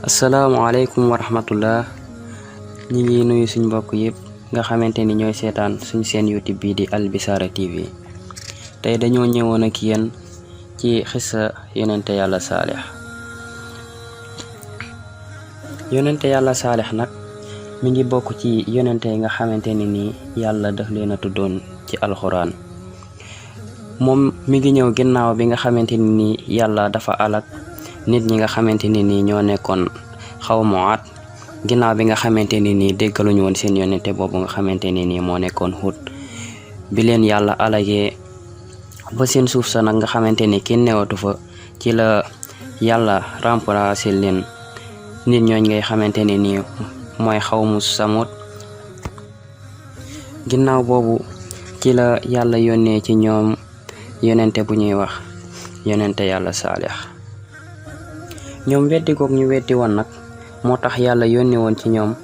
Assalamualaikum warahmatullah. Ñi ngi nuyu suñ mbokk yépp nga xamanteni ñoy sétane suñ seen YouTube bi di Al Bisara TV. Tay dañoo ñëwoon ak yeen ci xissa yonente Yalla Salih. Yonente Yalla Salih nak mi ngi bokk ci yonente nga xamanteni ni Yalla daf leena tuddoon ci Alquran. Mom mi ngi ñëw ginnaw bi nga xamanteni ni Yalla dafa alak nit ñi nga xamanteni ni ñoo nekkon xawmu at ginaaw bi nga xamanteni ni déggaluñu won seen yonente bobu nga xamanteni ni mo nekkon Hud bi leen Yalla alagé ba seen suuf sa nak nga xamanteni kenn newatu fa ci la Yalla remplacer leen nit ñooñ ngay xamanteni ni moy xawmu Samud. Ginaaw bobu ci la Yalla yónnee ci ñoom yonente bu ñuy wax yonente Yalla Salih. ñoom weddi gog ñu weddi won nak motax Yalla yónni won ci ñoom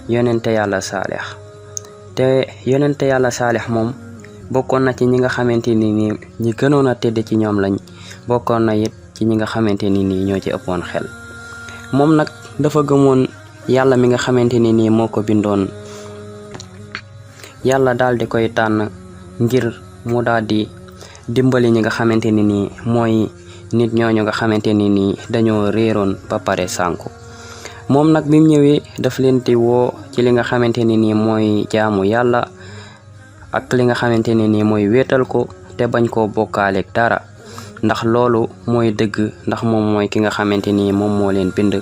yonente Yalla Salih. Te yonente Yalla Salih mom bokkon na ci ñi nga xamanteni ni ñi gënon na tedd ci ñoom lañ, bokkon na yit ci ñi nga xamanteni ni ñoo ci ëppon xel. Mom nak dafa gëmon Yalla mi nga xamanteni ni moko bindon. Yalla dal di koy tan ngir mu daldi dimbali ñi nga xamanteni ni moy nit ñooñu nga xamanteni ni dañoo réeroon ba paré sanku. Mom nak bim ñëwé daf leen di wo ci li nga xamanteni ni moy jaamu Yalla ak li nga xamanteni ni moy wétal ko te bañ ko bokkaale ak dara, ndax loolu moy dëgg, ndax mom moy ki nga xamanteni mom mo leen bind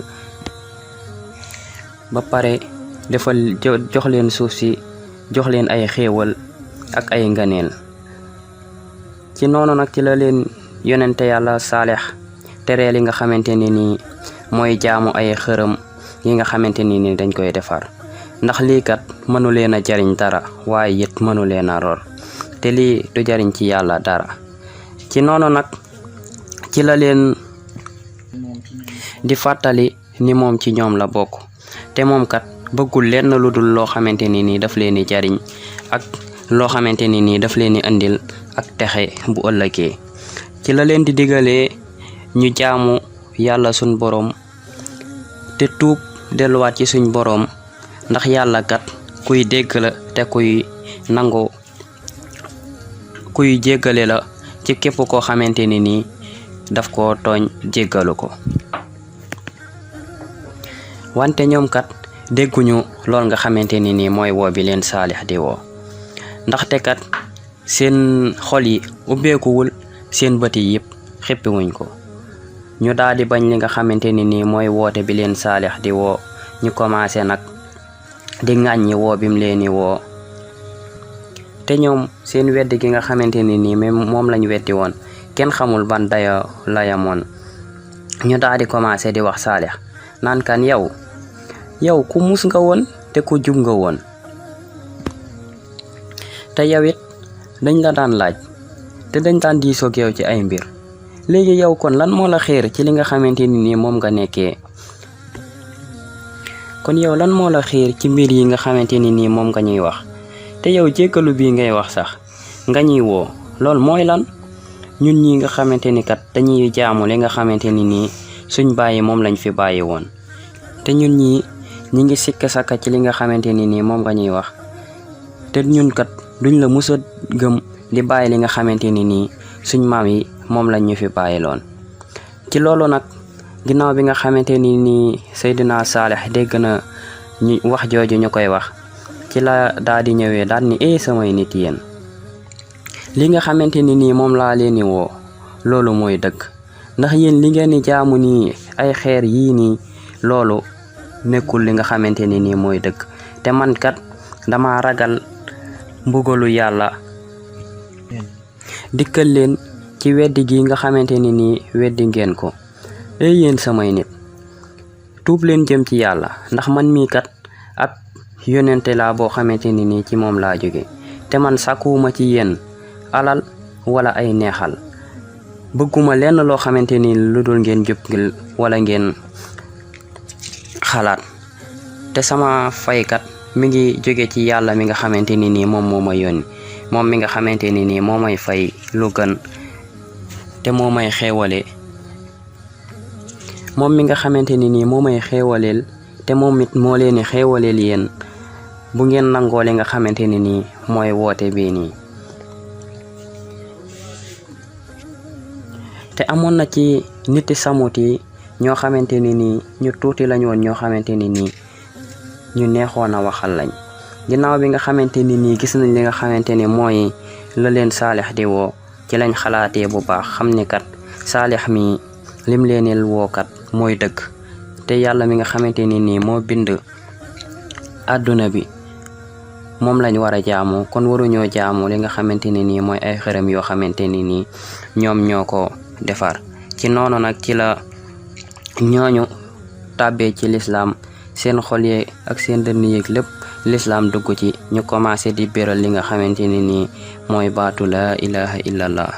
ba paré defal jox leen suuf si, jox leen ay xéewal ak ay nganeel. Ci noonu nak ci la leen yonente Yalla Salih tere li nga xamanteni ni moy jaamu ay xërem yi nga xamanteni ni dañ koy defar, ndax li kat mënu leena jariñ dara waye yit mënu leena ror, te li du jariñ ci Yalla dara. Ci noonu nak ci la leen di fatali ni mom ci ñoom la bokk, te mom kat bëggul lenn ludul lo xamanteni ni daf leen di jariñ ak lo xamanteni ni daf leen di andil ak texe bu ëllëgé. Ci la leen di digalé ñu jaamu Yalla suñ borom te tuub delluwaat ci suñ borom, ndax Yalla kat kuy dégg la te kuy nango kuy jéggalé la ci képp ko xamanteni ni daf ko tooñ jéggalu ko. Wante ñoom kat dégguñu lool nga xamanteni ni moy wo bi leen Salih di wo, ndaxte kat seen xol yi ubbeekuwul, seen bët yi yëpp xippi wuñ ko. Ñu daal di bañ li nga xamanteni ni moy woote bi leen Salih di wo, ñu commencé nak di ŋàññi wo bim leeni wo. Te ñoom seen weddi gi nga xamanteni ni mom lañ weddi won kenn xamul ban daya la yamoon. Ñu daal di commencé di wax Salih nan kan yow ku mus nga won te ku jub nga won, te yawit dañ la daan laaj te dañ daan diisoog yow ci ay mbir. Léegi yow kon lan moo la xeer ci li nga xamanteni ni moom nga nekkee? Kon yow lan moo la xeer ci mbir yi nga xamanteni ni moom nga ñuy wax? Te yow jéggalu bi ngay wax sax nga ñuy woo, lool mooy lan? Ñun ñi nga xamanteni kat dañuy jaamu li nga xamanteni ni suñ bàyyi moom lañ fi bàyyi woon, te ñun ñi ngi sikk saka ci li nga xamanteni ni moom nga ñuy wax, te ñun kat duñ la mësa gëm di bàyyi li nga xamanteni ni suñ maam yi moom lañ ñu fi bàyyiloon. Ci loolu nag ginnaaw bi nga xamanteni ni Seydina Salih dégg na ñu wax jooju ñu koy wax, ci la daal di ñëwee daal ni samay nit yéen, li nga xamanteni ni moom laa leeni woo loolu mooy dëgg, ndax yéen li ngeen di jaamu ni ay xeer yii nii loolu nekkul li nga xamanteni ni mooy dëgg, te man kat dama ragal mbugalu Yalla dikkal leen ci weddi gi nga xamanteni ni weddi ngeen ko. Yéen samay nit tuub leen jëm ci Yalla, ndax man mi kat ab yonente la boo xamanteni ni ci moom laa jóge, te man sàkkuwuma ci yéen alal wala ay neexal, bëgguma lenn loo xamanteni lu dul ngeen jub wala ngeen xalaat, te sama faykat mi ngi jóge ci Yalla mi nga xamanteni ni moom moo ma yónni, moom mi nga xamanteni ni moo may fay lu gën te moo may xéewale moom mi nga xamante ni nii moo may xéewaleel te moom it moo leen di xéewaleel yéen bu ngeen nangoo li nga xamante ni nii mooy woote bii nii. te amoon na ci niti samut yi ñoo xamante ni nii ñu tuuti lañ woon ñoo xamante ni nii ñu neexoon a waxal lañ. ginnaaw bi nga xamante ni nii gis nañ li nga xamante ni mooy la leen Saalix di woo ci lañ xalaatee bu baax xam ni kat Saalix mi lim leenil wookat mooy dëgg te yàlla mi nga xamante ni nii moo bind àdduna bi moom lañ war a jaamu kon waruñoo jaamu li nga xamante ni nii mooy ay xërëm yoo xamante ni nii ñoom ñoo ko defar. ci noonu nag ci la ñooñu tàbbee ci lislaam seen xol yi ak seen dënn yeeg lépp lislaam dugg ci ñu commencé di béral li nga xamante ni nii mooy baatu laa ilaha illallah.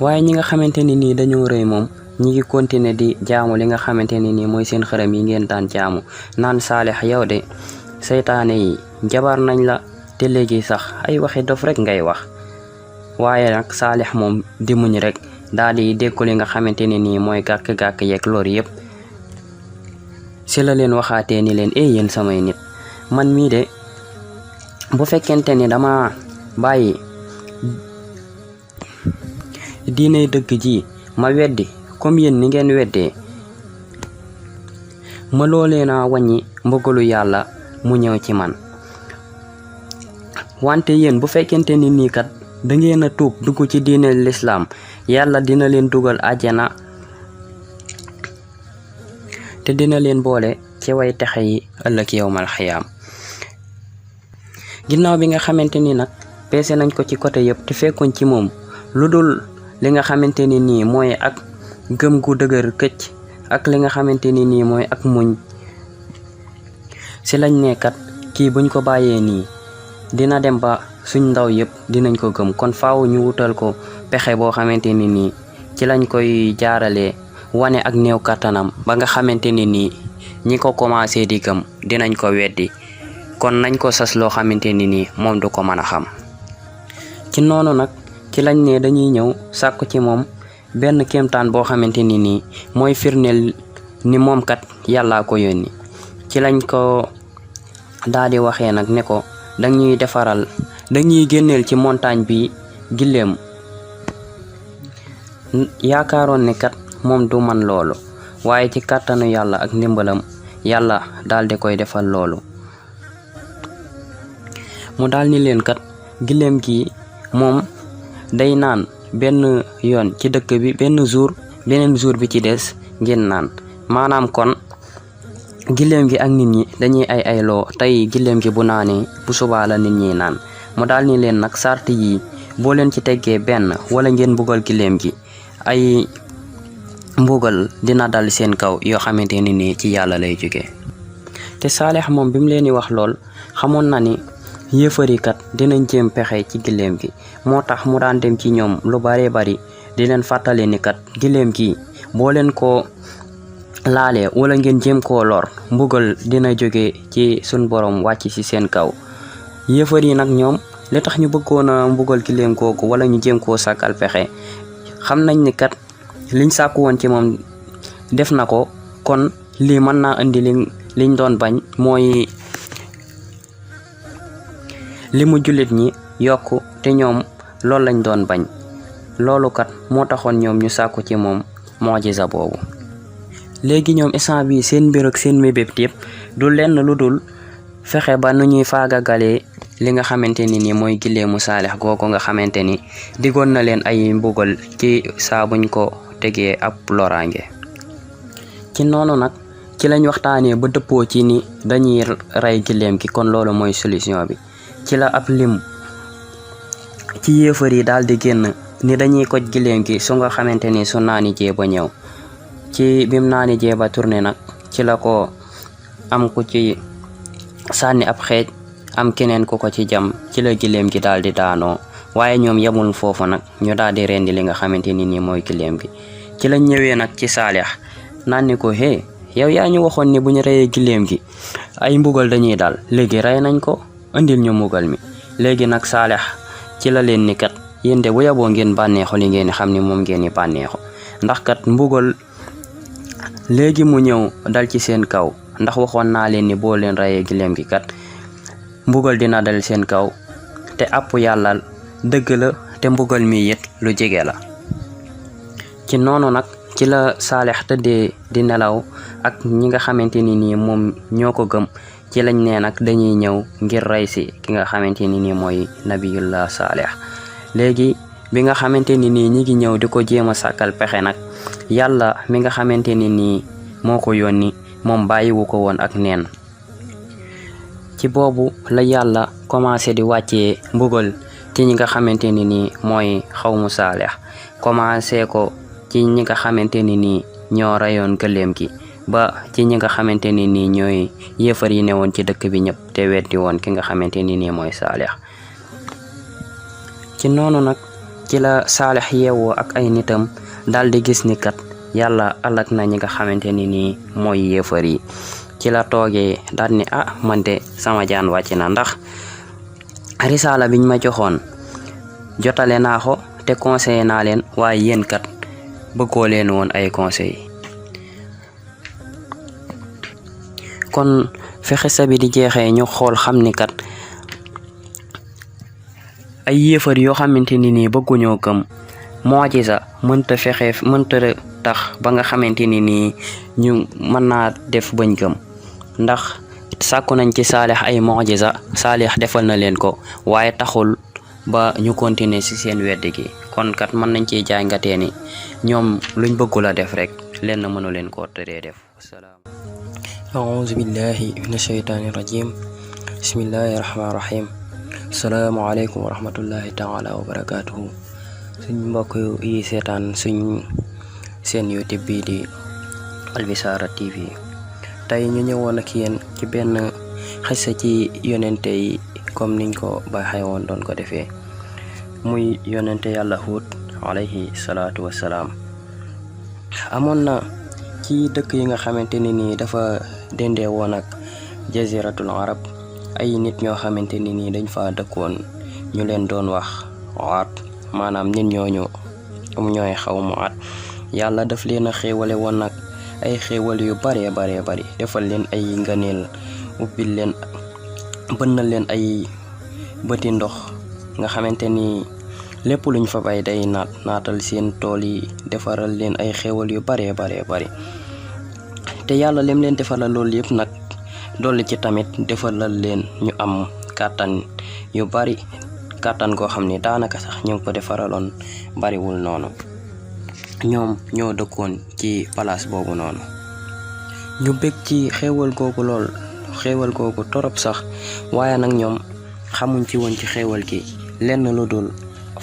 waaye ñi nga xamante ni nii dañoo rëy moom ñi ngi continuer di jaamu li nga xamante ni nii mooy seen xërëm yi ngeen daan jaamu naan Saalix yow de seytaane yi jabar nañ la te léegi sax ay waxi dof rek ngay wax. waaye nag Saalix moom di muñ rek daal di dékku li nga xamante ni nii mooy gàkk-gàkk yeeg lor yëpp. si la leen waxaatee ni leen yéen samay nit man mii de bu fekkente ni dama bàyyi diine dëgg ji ma weddi comme yéen ni ngeen weddee ma loolee naa wàññi mbëggalu yàlla mu ñëw ci man. wante yéen bu fekkente ni nii kat da ngeen a tuub dugg ci diine lislaam yàlla dina leen dugal àjjana te dina leen boole ci way texe yi ëllëg yawmal xiyaam. ginnaaw bi nga xamante ni nag peese nañ ko ci côté yëpp te fekkuñ ci moom lu dul li nga xamante ni nii mooy ak gëm gu dëgër këcc ak li nga xamante ni nii mooy ak muñ si lañ nekkat kii buñ ko bàyyee nii dina dem ba suñ ndaw yëpp dinañ ko gëm kon faaw ñu wutal ko pexe boo xamante ni nii ci lañ koy jaaralee wane ak néew kattanam ba nga xamante ni nii ñi ko commencé di gëm dinañ ko weddi kon nañ ko sas loo xamante ni nii moom du ko mën a xam. ci noonu nag ci lañ ne dañuy ñëw sàkku ci moom benn kéemtaan boo xamante ni nii mooy firndeel ni moom kat yàllaa ko yónni. ci lañ ko daal di waxee nag ne ko dañuy defaral dañuy génneel ci montagne bi giléem. yaakaaroon ne kat moom du man loolu waaye ci kàttanu yàlla ak ndimbalam yàlla daal di koy defal loolu. mu daal ni leen kat giléem gi moom day naan benn yoon ci dëkk bi benn jour beneen jour bi ci des ngeen naan maanaam kon giléem gi ak nit ñi dañuy ay loo tey giléem gi bu naanee bu subaa la nit ñi naan. mu daal ni leen nag sart yi boo leen ci teggee benn wala ngeen mbugal giléem gi ay mbugal dina dal seen kaw yoo xamante ni nii ci yàlla lay jóge. te Saalix moom bi mu leen di wax lool xamoon na ni yéefarikat dinañ jéem pexe ci giléem gi moo tax mu daan dem ci ñoom lu bare bari di leen fàttali ni kat giléem gi boo leen ko laalee wala ngeen jéem koo lor mbugal dina jóge ci sun borom wàcc ci seen kaw. yéefar yi nag ñoom li tax ñu bëggoon a mbugal giléem googu wala ñu jéem koo sàkkal pexe xam nañ ni kat liñ sàkku woon ci moom def na ko kon lii mën naa indi liñ doon bañ mooy li mu jullit ñi yokku te ñoom loolu lañ doon bañ. loolu kat moo taxoon ñoom ñu sàkku ci moom mujiza boobu. léegi ñoom instant bi seen mbir ak seen mébét yëpp du lenn lu dul fexe ba nu ñuy faagagalee li nga xamante ni nii mooy giléemu Saalix googu nga xamante ni diggoon na leen ay mbugal ci saa buñ ko tegee ab loraange. ci noonu nag ci lañ waxtaanee ba dëppoo ci ni dañuy rey giléem gi kon loolu mooy solution bi. ci la ab lim ci yéefar yi daal di génn ni dañuy koj giléem gi su nga xamante ni su naani jee ba ñëw. ci bim naani jee ba tourné nag ci la ko am ku ci sànni ab xeej am keneen ku ko ci jam ci la giléem gi daal di daanoo waaye ñoom yemul foofu nag ñu daal di rendi li nga xamante ni nii mooy giléem gi. ci lañ ñëwee nag ci Saalix naan ni ko yow yaa ñu waxoon ni bu ñu reyee giléem gi ay mbugal dañuy daal léegi rey nañ ko indil ñu mbugal mi. léegi nag Saalix ci la leen ni kat yéen de bu yaboo ngeen bànneexu li ngeen xam ni moom ngeen di bànneexu ndax kat mbugal léegi mu ñëw dal ci seen kaw ndax waxoon naa leen ni boo leen rayee gileem gi kat mbugal dina dal seen kaw te àpp yàlla dëgg la te mbugal mi it lu jege la. ci noonu nag ci la Saalix tëddee di nelaw ak ñi nga xamante ni nii moom ñoo ko gëm ci lañ ne nag dañuy ñëw ngir rey si ki nga xamante ni nii mooy nabiyullah Saalix. léegi bi nga xamante ni nii ñi ngi ñëw di ko jéem a sàkkal pexe nag yàlla mi nga xamante ni nii moo ko yónni moom bàyyiwu ko woon ak neen. ci boobu la yàlla commencé di wàccee mbugal ci ñi nga xamante ni nii mooy xawmu Saalix commencé ko ci ñi nga xamante ni nii ñoo rayoon gëléem gi ba ci ñi nga xamante ni nii ñooy yéefar yi newoon ci dëkk bi ñëpp te weddi woon ki nga xamante ni nii mooy Saalix. ci noonu nag ci la Saalix yeewoo ak ay nitam daal di gis ni kat yàlla alak na ñi nga xamante ni nii mooy yéefar yi. ci la toogee daal ni man de sama jaan wàcc na ndax risaala biñ ma joxoon jotale naa ko te conseillé naa leen waaye yéen kat bëggoo leen woon ay conseil. kon fi xisa bi di jeexee ñu xool xam ni kat ay yéefar yoo xamante ni nii bëgguñoo gëm mu'jiza mënta tax ba nga xamante ni nii ñu mën naa def bañ gëm ndax sàkku nañ ci Saalix ay mu'jiza Saalix defal na leen ko waaye taxul ba ñu continuer ci seen weddi gi kon kat mën nañ ciy jàngatee ni ñoom luñ bëggul a def rek leen mënu leen koo tëree def. a'uuzu billahi mina shaytaani rajim bismillahi rahmaani rahim assalaamu aleykum wa rahmatullahi taala wa barakaatuhu. suñ mbokk yi seetaan suñ seen YouTube bii di Albichara TV tey ñu ñëwoon ak yéen ci benn xissa ci yonente yi comme niñ ko baaxee woon doon ko defee muy yonente yàlla Huud alayhi salaatu wassalaam. amoon na ci dëkk yi nga xamante ni nii dafa dendee woon ak jaziratul arab ay nit ñoo xamante ni nii dañ fa dëkkoon ñu leen doon wax Aad maanaam nit ñooñu ñooy xawmu Aad. yàlla daf leen a xéewale woon nag ay xéewal yu bari defal leen ay ngëneel ubbil leen bënnal leen ay bëti ndox nga xamante ni lépp luñ fa bay day naatal seen tool yi defaral leen ay xéewal yu bari te yàlla lim leen defalal loolu yëpp nag dolli ci tamit defalal leen ñu am kàttan yu bari kàttan goo xam ni daanaka sax ñu ngi ko defaraloon bariwul noonu. ñoom ñoo dëkkoon ci palaas boobu noonu ñu bég ci xéewal googu torop sax waaye nag ñoom xamuñ ci woon ci xéewal gi lenn lu dul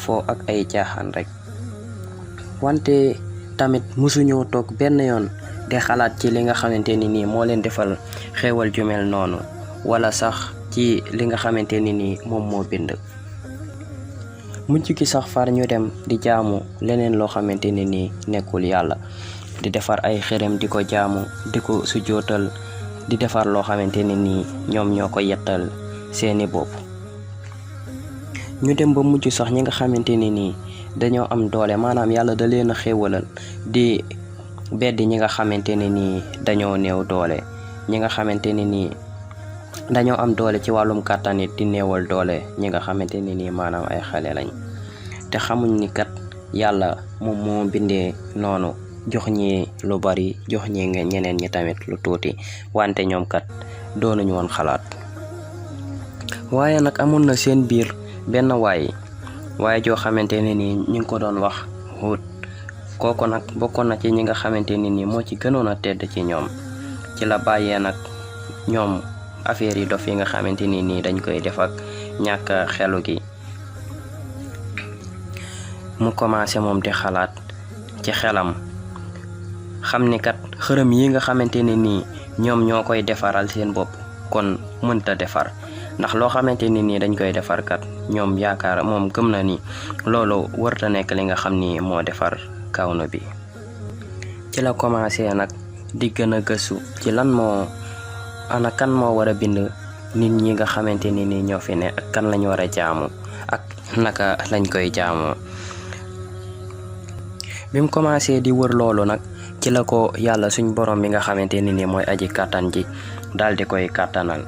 foo ak ay caaxaan rek. wante tamit musuñoo toog benn yoon di xalaat ci li nga xamante ni nii moo leen defal xéewal ju mel noonu wala sax ci li nga xamante ni nii moom moo bind. mujj gi sax far ñu dem di jaamu leneen loo xamante ni nii nekkul yàlla di defar ay xërëm di ko jaamu di ko sujootal di defar loo xamante ni nii ñoom ñoo ko yettal seeni bopp. ñu dem ba mujj sax ñi nga xamante ni nii dañoo am doole maanaam yàlla da leen a xéewalal di beddi ñi nga xamante ni nii dañoo néew doole ñi nga xamante ni nii dañoo am doole ci wàllum kàttan it di néewal doole ñi nga xamante ni nii maanaam ay xale lañ te xamuñ ni kat yàlla moom moo bindee noonu jox ñi lu bari jox ñi ñeneen ñi tamit lu tuuti wante ñoom kat doonuñu woon xalaat. waaye nag amoon na seen biir benn waaye joo xamante ne nii ñu ngi ko doon wax Huud. kooku nag bokkoon na ci ñi nga xamante ni nii moo ci gënoon a tedd ci ñoom ci la bàyyee nag ñoom affaire yi dof yi nga xamante ni nii dañ koy def ak ñàkk xelu gi mu commencé moom di xalaat ci xelam xam ni kat xërëm yi nga xamante ni nii ñoom ñoo koy defaral seen bopp kon mënta defar ndax loo xamante ni nii dañ koy defar kat ñoom yaakaar moom gëm na ni loolu warta nekk li nga xam ni moo defar kawnu bi. ci la commencé nag di gën a gëstu ci lan moo ana kan moo war a bind nit ñi nga xamante ni nii ñoo fi ne ak kan lañ war a jaamu ak naka lañ koy jaamoo. bi mu commencé di wër loolu nag ci la ko yàlla suñ borom bi nga xamante ni nii mooy aji kàttan ji daal di koy kàttanal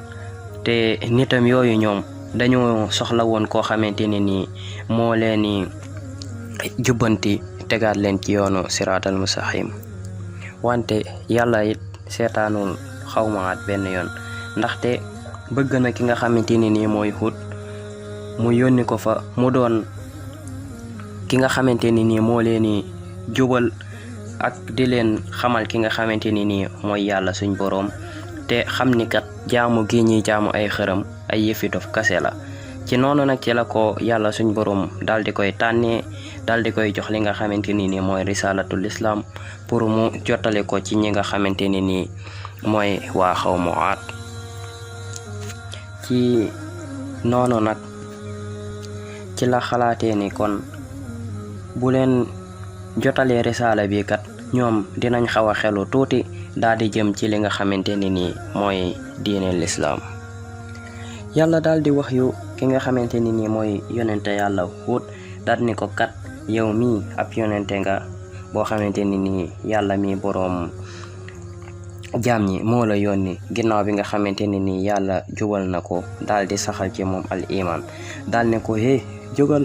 te nitam yooyu ñoom dañoo soxla woon koo xamante ne nii moo leen ni jubbanti tegaat leen ci yoonu siraatal mustaqim wante yàlla it seetaanul xawmaat benn yoon ndaxte bëgg na ki nga xamante ni nii mooy Hud mu yónni ko fa mu doon ki nga xamante ni nii moo leen ni jubal ak di leen xamal ki nga xamante ni nii mooy yàlla suñ boroom te xam ni kat jaamu gi ñuy jaamu ay xërëm ay yëfi dof kase la ci noonu nag ci la ko yàlla suñ boroom daal di koy tànnee daal di koy jox li nga xamante ni nii mooy risalatul islam pour mu jottale ko ci ñi nga xamante ni nii mooy waa xawmu Aad ci noonu nag ci la xalaatee ni kon bu leen jotalee risaala bi kat ñoom dinañ xaw a xelu tuuti daal di jëm ci li nga xamante ni nii mooy diine lislaam yàlla daal di wax yu ki nga xamante ni nii mooy yonente yàlla Hud daal ni ko kat yow mii ab yonente nga boo xamante ni nii yàlla mi boroom jaam ñi moo la yónni ginnaaw bi nga xamante ni nii yàlla jubal na ko daal di saxal ci moom al iman daal ne ko jógal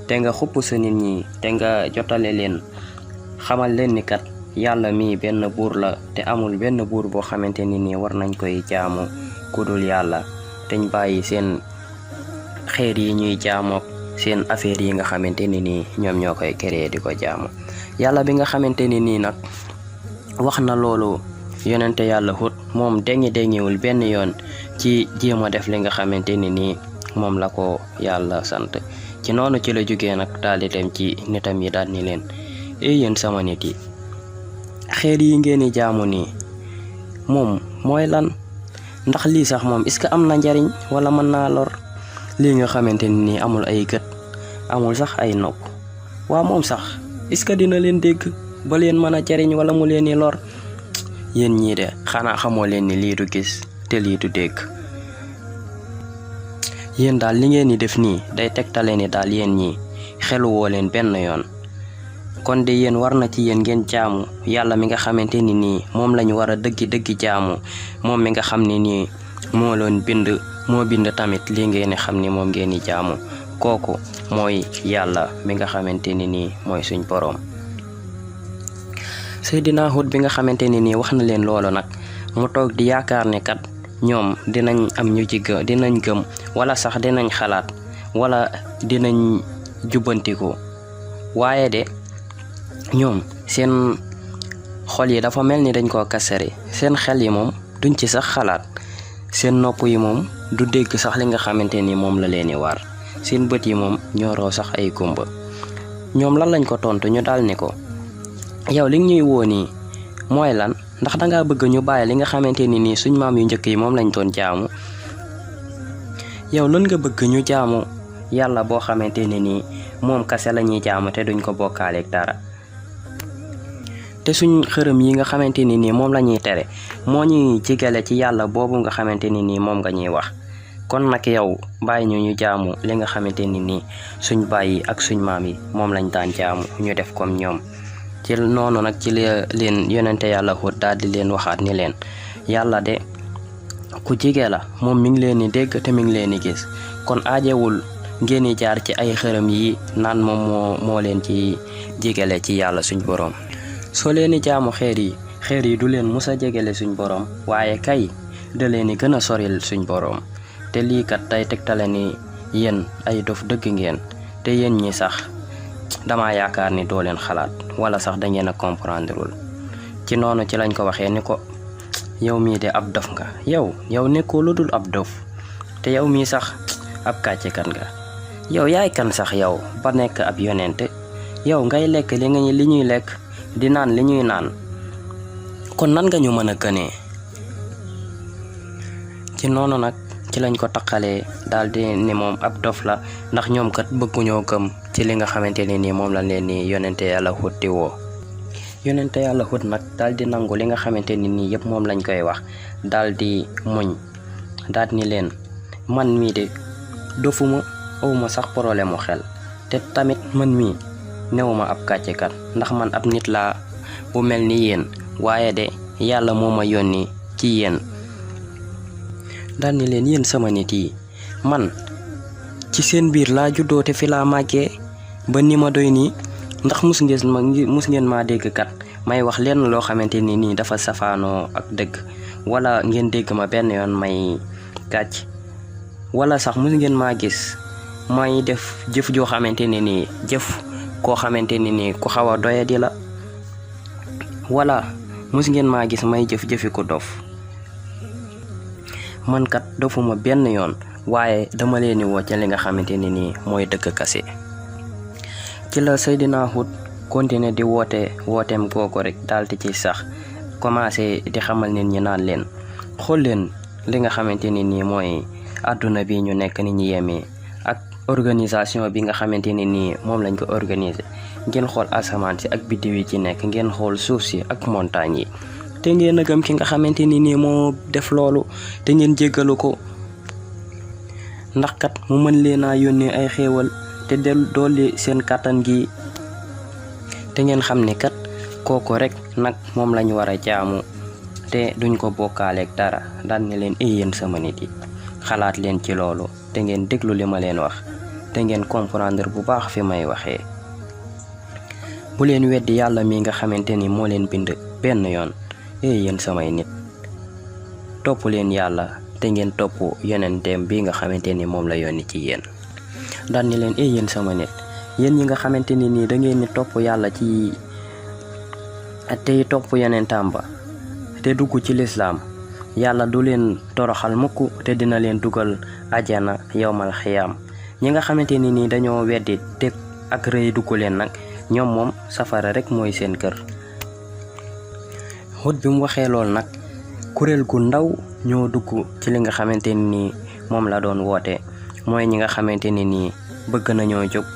te nga xupp sa nit ñi te nga jotale leen xamal leen ni kat yàlla mi benn buur la te amul benn buur boo xamante ni nii war nañ koy jaamu kudul yàlla teñ bàyyi seen xeer yi ñuy jaamook seen affaire yi nga xamante ni nii ñoom ñoo koy créer di ko jaamu yàlla bi nga xamante ni nii nag wax na loolu yonente yàlla Hud moom déngiwul benn yoon ci jéem a def li nga xamante ni nii moom la ko yàlla sant ci noonu ci la jógee nag daal di dem ci nitam yi daal ni leen yéen sama nit yi xeer yi ngeen di jaamu nii moom mooy lan ndax lii sax moom est-ce que am na njariñ wala mën naa lor lii nga xamante ni nii amul ay gët amul sax ay nopp waa moom sax est-ce que dina leen dégg ba leen mën a jariñ wala mu leen di lor yéen ñii de xanaa xamoo leen ni lii du gis te lii du dégg yéen daal li ngeen di def nii day tegtale ni daal yéen ñii xelu woo leen benn yoon kon de yéen war na ci yéen ngeen jaamu yàlla mi nga xamante ni nii moom lañu war a dëggi jaamu moom mi nga xam ne nii moo bind tamit lii ngeen xam ni moom ngeen di jaamu kooku mooy yàlla mi nga xamante ni nii mooy suñ boroom Seydina Hud bi nga xamante ni nii wax na leen loolu nag mu toog di yaakaar ne kat ñoom dinañ am ñu ci dinañ gëm wala sax dinañ xalaat wala dinañ jubbantiku waaye de ñoom seen xol yi dafa mel ni dañ koo kasare seen xel yi moom duñ ci sax xalaat seen nopp yi moom du dégg sax li nga xamante ni moom la leen di waar seen bët yi moom ñooroo sax ay kumba ñoom lan lañ ko tontu ñu daal ni ko yow li ñuy woo nii mooy lan ndax dangaa bëgg ñu bàyyi li nga xamante ni nii suñ maam yu njëkk yi moom lañ doon jaamu yow lan nga bëgg ñu jaamu yàlla boo xamante ni nii moom kase la ñuy jaamu te duñ ko bokkaaleeg dara te suñ xërëm yi nga xamante ni nii moom la ñuy tere moo ñuy jigale ci yàlla boobu nga xamante ni nii moom nga ñuy wax kon nag yow bàyyi ñu jaamu li nga xamante ni nii suñ bàyyi ak suñ maam yi moom lañ daan jaamu ñu def comme ñoom ci noonu nag ci leen yonente yàlla Hud daal di leen waxaat ni leen yàlla de ku jige la moom mi ngi leen di dégg te mi ngi leen di gis kon aajewul ngeen di jaar ci ay xërëm yi naan moom moo leen ci jigale ci yàlla suñ boroom soo leen di jaamu xeer yi du leen musa jegele suñ boroom waaye kay da leen di gën a soril suñ boroom te lii kat tey tegtale ni yéen ay dof dëgg ngeen te yéen ñi sax dama yaakaar ni doo leen xalaat wala sax da ngeen a comprendreul ci noonu ci lañ ko waxee ni ko yow mii de ab dof nga yow nekkoo lu dul ab dof te yow mii sax ab kàccekat nga yow yaay kan sax yow ba nekk ab yonent yow ngay lekk li ñuy lekk di naan li ñuy naan kon nan nga ñu mën a gënee ci noonu nag ci lañ ko taqalee daal di ni moom ab dof la ndax ñoom kat bëgguñoo gëm ci li nga xamante ne nii moom la leen ni yonente yàlla Hud di woo yonente yàlla Hud nag daal di nangu li nga xamante ni nii yëpp moom lañ koy wax daal di muñ daal ni leen man mii de dofuma awuma sax problème mu xel te tamit man mii newuma ab kàccekat ndax man ab nit laa bu mel ni yéen waaye de yàlla moo ma yónni ci yéen. dal ni leen yéen sama nit yi man ci seen biir laa juddoo te fi laa màggee ba ni ma doy nii ndax mus ngeen maa dégg kat may wax lenn loo xamante ni nii dafa safaanoo ak dëgg wala ngeen dégg ma benn yoon may kàcc wala sax mus ngeen maa gis may def jëf joo xamante ne nii jëf koo xamante ni nii ku xaw a doyadi la wala mus ngeen maa gis may jëf-jëfi ko dof. man kat dofuma benn yoon waaye dama leen di woo ci li nga xamante ne nii mooy dëgg kase. ci la Seydina Hud continuer di wooteem googu rek daal di ci sax commencé di xamal nit ñi naan leen xool leen li nga xamante ne nii mooy àdduna bi ñu nekk ni ñu yemee ak organisation bi nga xamante ne nii moom lañ ko organiser. ngeen xool asamaan si ak biddiw yi ci nekk ngeen xool suuf si ak montagne yi te ngeen a gëm ki nga xamante ni nii moo def loolu te ngeen jéggalu ko ndax kat mu mën leen a yónnee ay xéewal te dolli seen kàttan gi te ngeen xam ni kat kooku rek nag moom lañu war a jaamu te duñ ko bokkaaleeg dara. daan ne leen yéen sama nit yi xalaat leen ci loolu te ngeen déglu li ma leen wax te ngeen comprendre bu baax fi may waxee. bu leen weddi yàlla mi nga xamante ni moo leen bind benn yoon. yéen samay nit topp leen yàlla te ngeen topp yonenteem bi nga xamante ni moom la yónni ci yéen. daan ni leen yéen sama nit yéen ñi nga xamante ni nii da ngeen ni topp yàlla ci tey topp yonentam ba te dugg ci lislaam yàlla du leen toroxal mukk te dina leen dugal ajana yowmal xiyaam. ñi nga xamante ni nii dañoo weddi te ak rëy dugg leen nag ñoom moom safara rek mooy seen kër. Hud bi mu waxee lool nag kuréel gu ndaw ñoo dugg ci li nga xamante ni nii moom la doon woote mooy ñi nga xamante ni nii bëgg nañoo jóg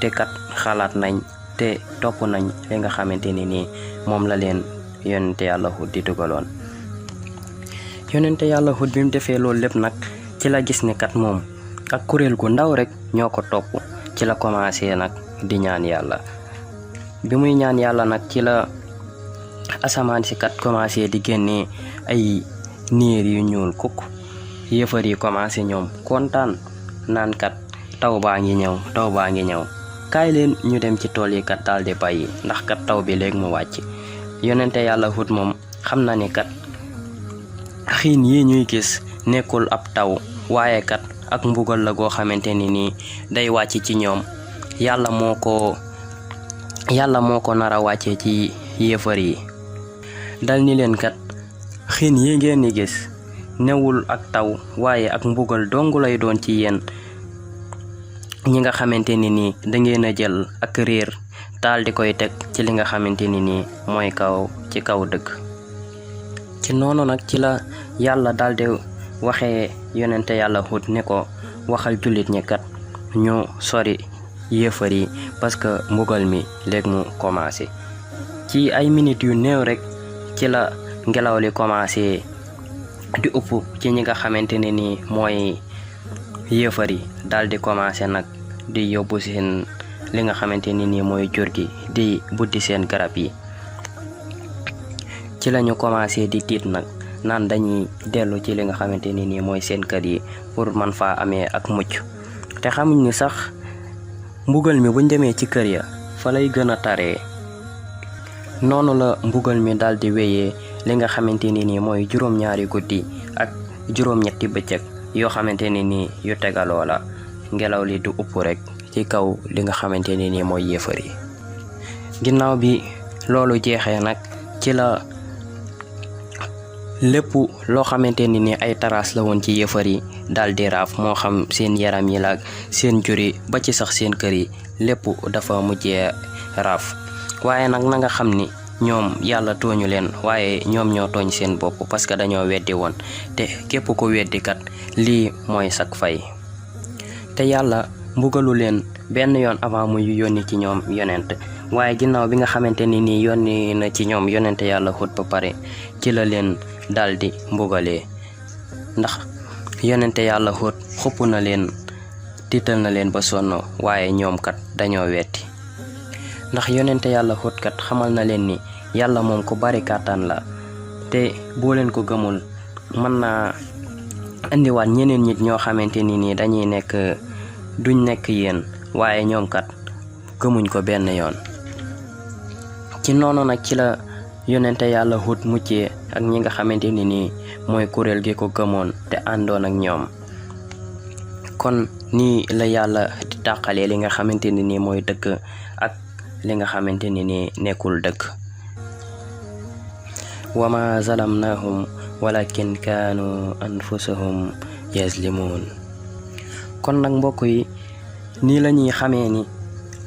te kat xalaat nañ te topp nañ li nga xamante ni nii moom la leen yonente yàlla Hud di dugaloon. yonente yàlla Hud bi mu defee loolu lépp nag ci la gis ne kat moom ak kuréel gu ndaw rek ñoo ko topp ci la commencé nag di ñaan yàlla. bi muy ñaan yàlla nag ci la asamaan si kat commencé di génnee ay niir yu ñuul kukk. yéefar yi commencé ñoom kontaan naan kat taw baa ngi ñëw kaay leen ñu dem ci tool yi kat daal di bàyyi ndax kat taw bi léegi mu wàcc. yonente yàlla Hud moom xam na ni kat xiin yi ñuy gis nekkul ab taw waaye kat ak mbugal la goo xamante ni nii day wàcc ci ñoom. yàlla moo ko nar a wàccee ci yéefar yi. dal ni leen kat xiin yi ngeen di gis newul ak taw waaye ak mbugal dong lay doon ci yéen ñi nga xamante ni nii dangeen a jël ak réer daal di koy teg ci li nga xamante ni nii mooy ci kaw dëgg. ci noonu nag ci la yàlla daal di waxee yonente yàlla Hud ne ko waxal jullit ñi kat ñu sori yéefar yi parce que mbugal mi léegi mu commencé. ci ay minutes yu néew rek ci la ngelaw li commencé di upp ci ñi nga xamante ne nii mooy yéefar yi daal di commencé nag di yóbbu seen li nga xamante ni nii mooy jur gi di buddi seen garab yi. ci lañu commencé di tiit nag naan dañuy dellu ci li nga xamante ni nii mooy seen kër yi pour man faa amee ak mucc te xamuñ ni sax mbugal mi buñ demee ci kër ya fa lay gën a taree. noonu la mbugal mi daal di wéyee li nga xamante ni nii mooy juróom-ñaari guddi ak juróom-ñetti bëccëg yoo xamante ni nii yu tegaloo la ngelaw li du upp rek ci kaw li nga xamante ni nii mooy yéefar yi. ginnaaw bi loolu jeexee nag ci la lépp loo xamante ni nii ay taraas la woon ci yéefar yi daal di raaf moo xam seen yaram yi la seen jur yi ba ci sax seen kër yi lépp dafa mujjee raaf. waaye nag na nga xam ni ñoom yàlla tooñu leen waaye ñoom ñoo tooñ seen bopp parce que dañoo weddi woon te képp ko weddi kat lii mooy sak fay. te yàlla mbugalu leen benn yoon avant muy yónni ci ñoom yonent waaye ginnaaw bi nga xamante ni nii yónni na ci ñoom yonente yàlla Hud ba pare ci la leen daldi mbugalee ndax yonente yàlla Hud xupp na leen tiital na leen ba sonn waaye ñoom kat dañoo wetti. ndax yonente yàlla Hud kat xamal na leen ni yàlla moom ku bari kàttan la te boo leen ko gëmul mën naa indiwaat ñeneen nit ñoo xamante ni nii dañuy duñ nekk yéen waaye ñoom kat gëmuñ ko benn yoon. ci noonu nag ci la yonente yàlla Hud muccee ak ñi nga xamante ni nii mooy kuréel gi ko gëmoon te àndoon ak ñoom. kon nii la yàlla di tàqalee li nga xamante ni nii mooy dëgg ak li nga xamante ni nii nekkul dëgg. wa ma zalamnahum walakin kaanu anfusahum yazlimun. kon nag mbokk yi nii la ñuy xamee ni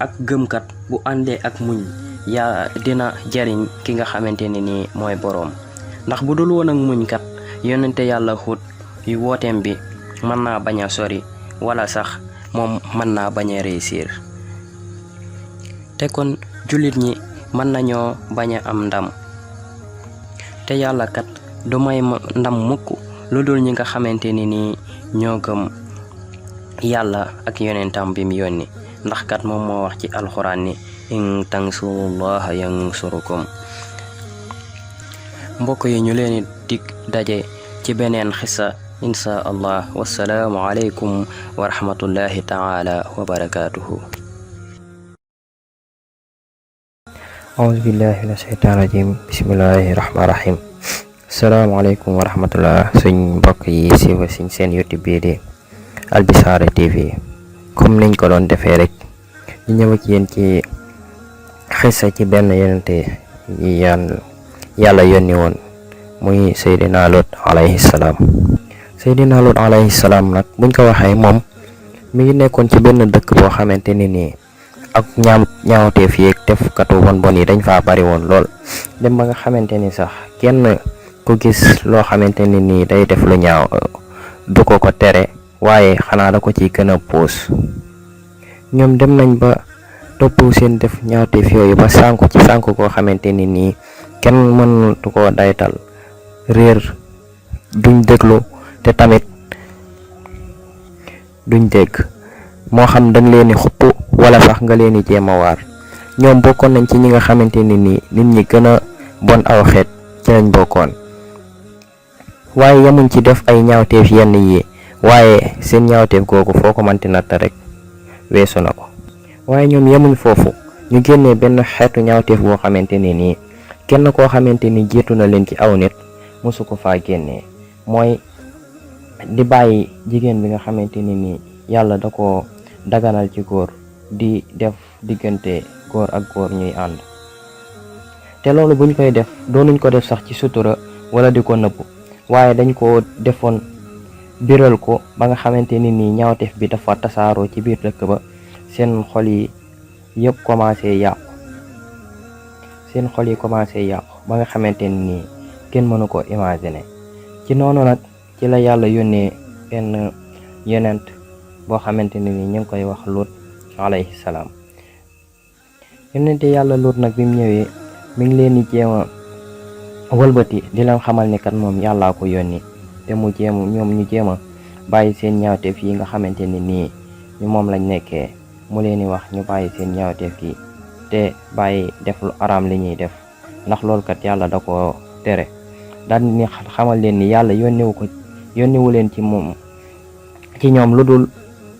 ak gëmkat bu àndee ak muñ yaa dina jariñ ki nga xamante ni nii mooy boroom. ndax bu dul woon ak muñ kat yonente yàlla Hud yu wooteem bi mën naa bañ a sori wala sax moom mën naa bañ a réussir. te kon jullit ñi mën nañoo bañ a am ndam te yàlla kat du may ndam mukk lu dul ñi nga xamante ni nii ñoo gëm yàlla ak yonentam bi mu yónni. ndax kat moom moo wax ci alxuraan ni in tansurullaha yansurukum. mbokk yi ñu leen dig daje ci beneen xissa insha allah. wassalaamu aleykum wa rahmatullahi taala wa barakatuhu. auzu billahi mina shaytaan rajim bismillahi rahmaani rahim. asalaamaaleykum wa rahmatullah suñ mbokk yi siiwa suñ seen YouTube bii di Albichara TV. comme niñ ko doon defee rek ñu ñëw ak yéen ci xissa ci benn yonente yi yàlla yónni woon muy Seydina Lut alayhi salaam. Seydina Lut alayhi salaam nag buñ ko waxee moom mi ngi nekkoon ci benn dëkk boo xamante ni nii ak ñaawteef yeeg defkatu bon yi dañ faa bari woon lool. dem ba nga xamante ni sax kenn ku gis loo xamante ni nii day def lu ñaaw du ko tere waaye xanaa da ko ci gën a puus. ñoom dem nañ ba topp seen def ñaawteef yooyu ba sànku koo xamante ni nii kenn mënatu koo daytal. réer duñ déglu te tamit duñ dégg moo xam dañ leen di xupp wala sax nga leen di jéem a waar. ñoom bokkoon nañ ci ñi nga xamante ni nii nit ñi gën a bon aw xeet ci lañ bokkoon. waaye yemuñ ci def ay ñaawteef yenn yi waaye seen ñaawteef googu foo ko manti natt rek weesu na ko. waaye ñoom yemuñ foofu ñu génnee benn xeetu ñaawteef boo xamante ni nii kenn koo xamante ni jiitu na leen ci aw nit mosu ko faa génnee. mooy di bàyyi jigéen bi nga xamante ni nii yàlla da ko daganal ci góor di def diggante góor ak góor ñuy ànd. te loolu buñ koy def doonuñ ko def sax ci sutura wala di ko nëbbu waaye dañ ko defoon biral ko ba nga xamante ni nii ñaawteef bi dafa tasaaroo ci biir dëkk ba. seen xol yi commencé yàqu ba nga xamante ni nii kenn mënu ko imaginer. ci noonu nag ci la yàlla yónnee benn yonent boo xamante ni nii ñu ngi koy wax Lut alayhi salaam. yonente yàlla Lut nag bi mu ñëwee mi ngi leen di jéem a wëlbati di leen xamal ni kat moom yàllaa ko yónni te ñoom ñu jéem a bàyyi seen ñaawteef yi nga xamante ni nii ñu moom lañ nekkee. mu leen di wax ñu bàyyi seen ñaawteef yi te bàyyi def lu araam li ñuy def ndax loolu kat yàlla da ko tere. daal ni xamal leen ni yàlla yónniwu leen ci ñoom lu dul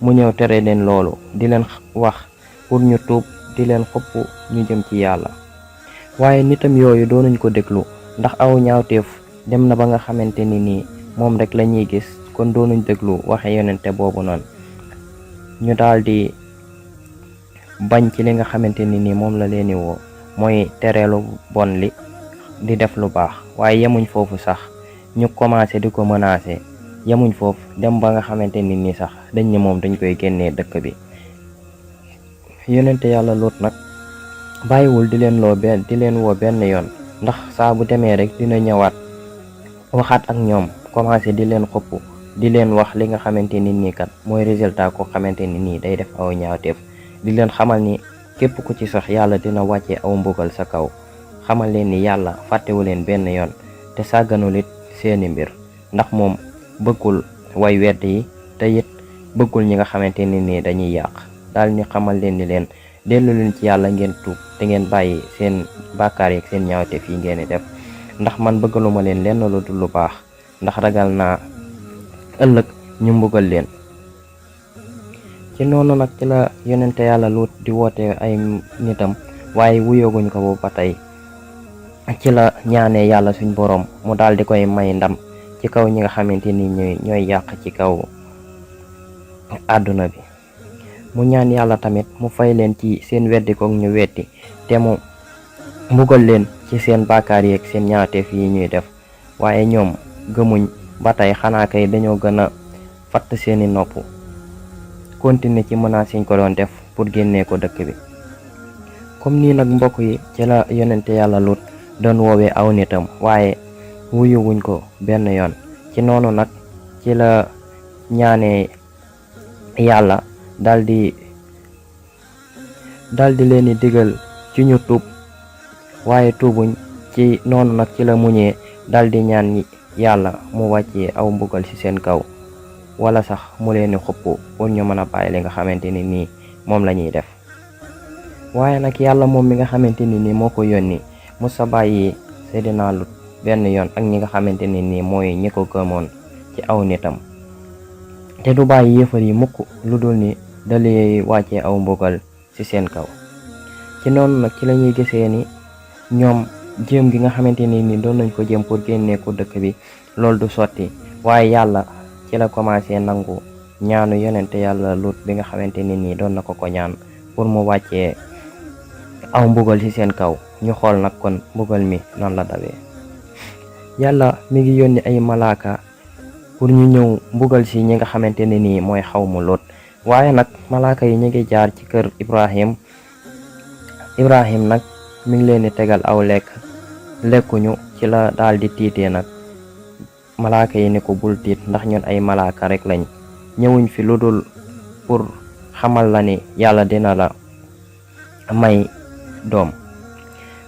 mu ñëw tere leen loolu di leen wax pour ñu tuub di leen xopp ñu jëm ci yàlla. waaye nitam yooyu doonuñ ko déglu ndax aw ñaawteef dem na ba nga xamante ni nii moom rek la ñuy gis kon doonuñ déglu waxe yonente boobu noonu. ñu daal di bañ ci li nga xamante ni nii moom la leen di woo mooy tereelu bon li di def lu baax. waaye yemuñ foofu sax ñu commencé di ko menacer. yemuñ foofu dem ba nga xamante ni nii sax dañ ne moom dañ koy génnee dëkk bi. yonente yàlla Lut nag bàyyiwul di leen woo benn yoon ndax saa bu demee rek dina ñëwaat waxaat ak ñoom commencé di leen xopp di leen wax li nga xamante ni nii kat mooy résultat ko xamante ni nii day def aw ñaawteef. di leen xamal ni képp ku ci sax yàlla dina wàccee aw mbugal sa kaw. xamal leen ni yàlla fàttewu leen benn yoon te sàgganul it seeni mbir ndax moom bëggul way wedd yi te it bëggul ñi nga xamante ni nii dañuy yàq. daal ni xamal leen ni leen dellu leen ci yàlla ngeen tuub te ngeen bàyyi seen bàkkaar yeeg seen ñaawteef yi ngeen di def ndax man bëggaluma leen lenn lu dul lu baax ndax ragal naa ëllëg ñu mbugal leen. ci noonu nag ci la yonente yàlla Luut di woote ay nitam waaye wuyooguñ ko boobu ba tey ci la ñaanee yàlla suñ boroom mu daal di koy may ndam ci kaw ñi nga xamante ni ñooy yàq ci kaw àdduna bi. mu ñaan yàlla tamit mu fay leen ci seen weddi koog ñu wetti te mu mbugal leen ci seen bàkkaar yeeg seen ñaawteef yi ñuy def waaye ñoom gëmuñ ba tey xanaa kay dañoo gën a fatt seeni nopp continuer ci menaces yiñ ko doon def pour génnee ko dëkk bi. comme nii nag mbokk yi ci la yonente yàlla Luut doon woowee aw nitam waaye wuyuwuñ ko benn yoon. ci noonu nag ci la ñaanee yàlla daldi leen di digal ci ñu tuub waaye tuubuñ. ci noonu nag ci la muñee daldi ñaan yàlla mu wàccee aw mbugal ci seen kaw wala sax mu leen di xupp pour ñu mën a bàyyi li nga xamante ni nii moom la ñuy def. waaye nag yàlla moom mi nga xamante ni nii moo ko yónni mu sa bàyyi Seydina Luut benn yoon ak ñi nga xamante ni nii mooy ñi ko gëmoon ci aw nitam te du bàyyi yéefar yi mukk lu dul ni dalee wàccee aw mbugal ci seen kaw. ci noonu nag ci la ñuy gisee ni ñoom jéem gi nga xamante ni nii doon nañ ko jéem pour génnee ko dëkk bi loolu du sotti waaye yàlla ci la commencé nangu ñaanu yonente yàlla Luut bi nga xamante ni nii doon na ko ñaan pour mu wàccee aw mbugal ci seen kaw. ñu xool nag kon mbugal mi nan la dawee. yàlla mi ngi yónni ay malaaka pour ñu ñëw mbugal ci ñi nga xamante ne nii mooy xawmu Luut waaye nag malaaka yi ñu ngi jaar ci kër Ibrahim nag mi ngi leen di tegal aw lekkuñu ci la daal di tiitee nag malaaka yi ni ko bul tiit ndax ñun ay malaaka rek lañ ñëwuñ fi lu dul pour xamal la ni yàlla dina la may doom.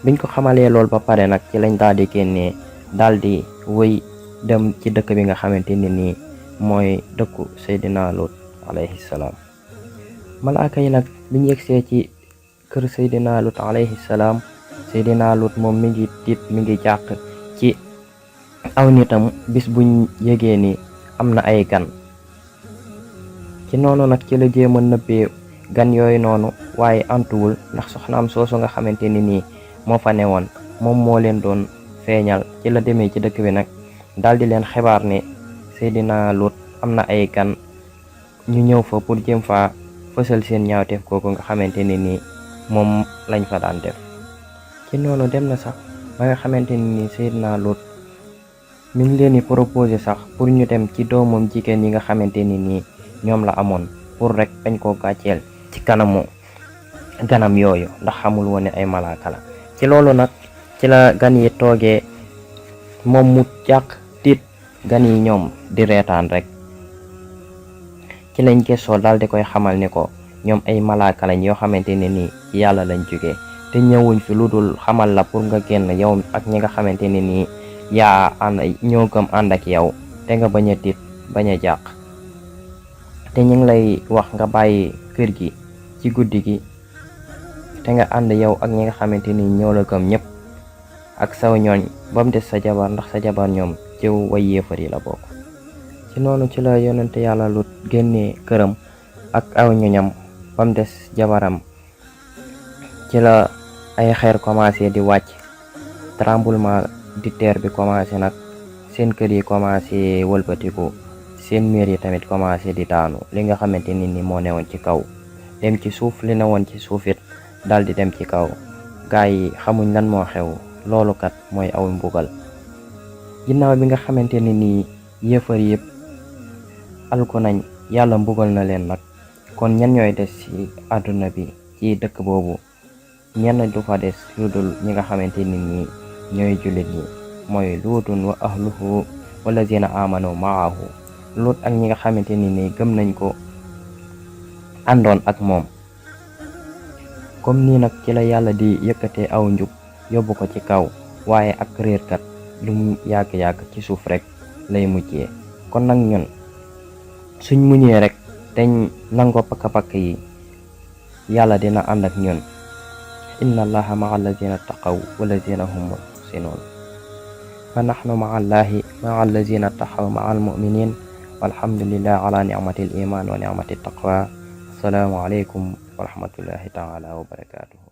biñ ko xamalee lool ba pare nag ci lañ daal di génnee daal di wëy dem ci dëkk bi nga xamante ni nii mooy dëkku Seydina Luut alayhi salaam. malaaka yi nag biñ yegsee ci kër Seydina Luut alayhi salaam Seydina Luut moom mi ngi tiit mi ngi jàq ci aw nitam bis buñ yégee ni am na ay gan. ci noonu nag ci la jéem a nëbbee gan yooyu noonu waaye antuwul ndax soxnaam soosu nga xamante ni nii moo fa newoon moom moo leen doon feeñal. ci la demee ci dëkk bi nag daal di leen xibaar ne Seydina Luut am na ay gan ñu ñëw fa pour jéem fa fësal seen ñaawteef kooku nga xamante ni nii moom lañ fa daan def. ci noonu dem na sax ba nga xamante ni nii Seydina Luut mi ngi leen di proposé sax pour ñu dem ci doomam jigéen yi nga xamante ni nii ñoom la amoon pour rek bañ koo gàcceel ci kanamu ganam yooyu ndax xamul woon ne ay malaaka la. ci loolu nag ci la gan yi toogee moom mu jàq tiit gan yi ñoom di reetaan rek ci lañ gëstoo daal di koy xamal ni ko ñoom ay malaaka lañ yoo xamante ne nii ci yàlla lañ jógee te ñëwuñ fi lu dul xamal la pour nga génn yow ak ñi nga xamante ne nii yaa ñoo gëm ànd ak yow te nga bañ a tiit bañ a jàq te ñu ngi lay wax nga bàyyi kër gi ci guddi gi te nga ànd yow ak ñi nga xamante ni ñoo la gëm ñëpp ak saw ñooñ ba mu des sa jabar ndax sa jabar ñoom ci way yéefar yi la bokk. ci noonu ci la yonente yàlla Luut génnee këram ak aw ñoñam ba mu des jabaram. ci la ay xeer commencé di wàcc tremblement de terre bi commencé nag seen kër yi commencé wëlbatiku seen miir yi tamit commencé di daanu li nga xamante ni ni moo newoon ci kaw dem ci suuf li newoon ci suufit dal di dem ci kaw. gaay yi xamuñ lan moo xew loolu kat mooy aw mbugal. ginnaaw bi nga xamante ni nii yéefar yëpp alku nañ yàlla mbugal na leen nag kon ñan ñooy des ci àdduna bi ci dëkk boobu ñenn du fa des lu dul ñi nga xamante ni nii ñooy jullit ñi mooy luutun wa ahluhu wallazina amanu maahu. Luut ak ñi nga xamante ni nii gëm nañ ko àndoon ak moom. comme nii nag ci la yàlla di yëkkatee aw njub yóbbu ko ci kaw waaye ak réerkat lu mu yàgg-yàgg ci suuf rek lay mujjee. kon nag ñun suñ muñee rek dañ nangoo pakk-pakk yi yàlla dina ànd ak ñun. inna allaha maa allazina taqaw walazina hum muhsinun. fa naxnu maa allahi maa allazina taqaw maa almuminin walhamdulillah ala nicmati al iman wa nicmati taqwa. assalaamu aleykum wa rahmatullahi taala wa barakatuh.